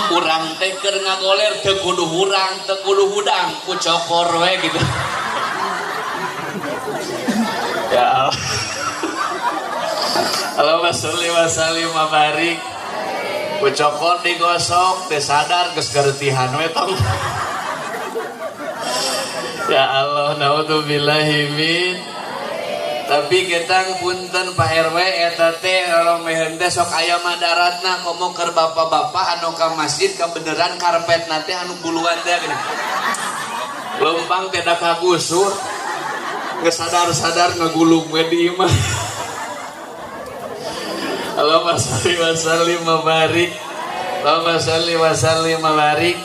Urang teh keur ngagoler teu kudu hurang, teu kudu hudang, ku cokor we gitu. Ya Allah. Allahumma sholli wa sallim wa barik. Ku cokor digosok, teu sadar geus garetihan we tong. Ya Allah, naudzubillahi min. Tapi ketang punten Pak RW eta teh romeheun teh sok aya madaratna komo keur bapak-bapak anu ka masjid kabeneran karpetna teh anu buluan teh geuning. Leumpang teh da kagusur. Geus sadar-sadar ngagulung we di imah. Allahumma sholli wa sallim wa barik. Allahumma sholli wa sallim wa barik.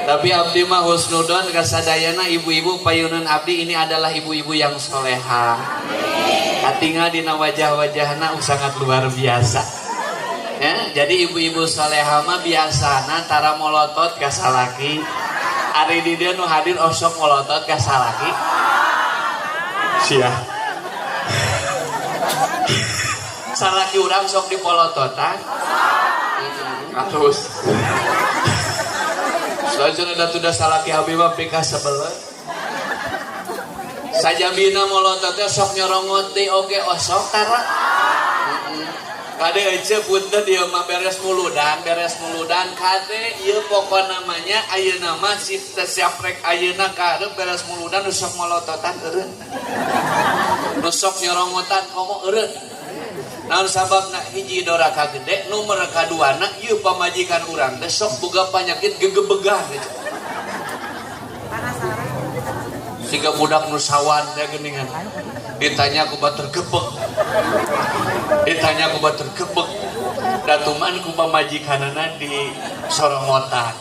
Tapi abdi mah husnudon kasadayana ibu-ibu payunan abdi ini adalah ibu-ibu yang soleha. Katingal dina wajah-wajahna sangat luar biasa. Ya, jadi ibu-ibu soleha mah biasana tara molotot ka salaki. Ari di dieu nu hadir osok molotot ka salaki. Sia. Salaki urang sok dipolototan. Terus. Selanjutnya ada tudah salaki abi mah pika sebelah. Sajabina molototnya sok nyorongot deui oge osok tara. Kade ece punten ieu mah beres muludan kade ieu pokok namanya ayeuna mah si teh siap rek ayeuna karep beres muludan nu sok molototan eureun. Nu sok nyorongotan komo eureun. Naon sababna hiji doraka gede, nomor kaduana ieu pamajikan urang teh sok boga panyakit gegebegan gitu. Siga budak nu sawan teh geuningan. Ditanya ku batur gebeg. Ditanya ku batur gebeg. Datuman ku pamajikanana di sorongotan.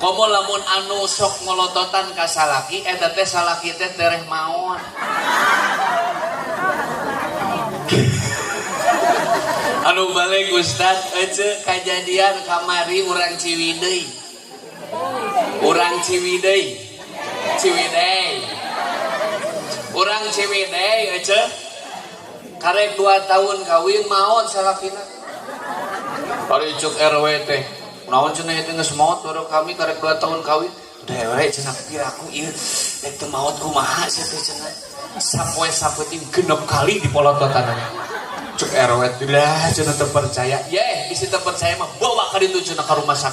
Komo lamun anu sok molototan ka salaki eta teh salaki teh tereh maot. Anu balik Ustad ece kajadian kamari urang Ciwidey. Urang Ciwidey. Ciwidey. Urang Ciwidey ece. Karek 2 tahun kawin maot salakina. Ari cuk RW teh. Naon cenah ieu teh geus maot baru kami karek 2 tahun kawin. Dewe cenah piraku ieu rek teu maot kumaha sia teh cenah. Sapoe sapeuting 6 kali dipolototan. Cuk RW tidak cenah teu percaya. Yeh, bisi teu percaya mah bawa ka ditu cenah ka rumah sakit.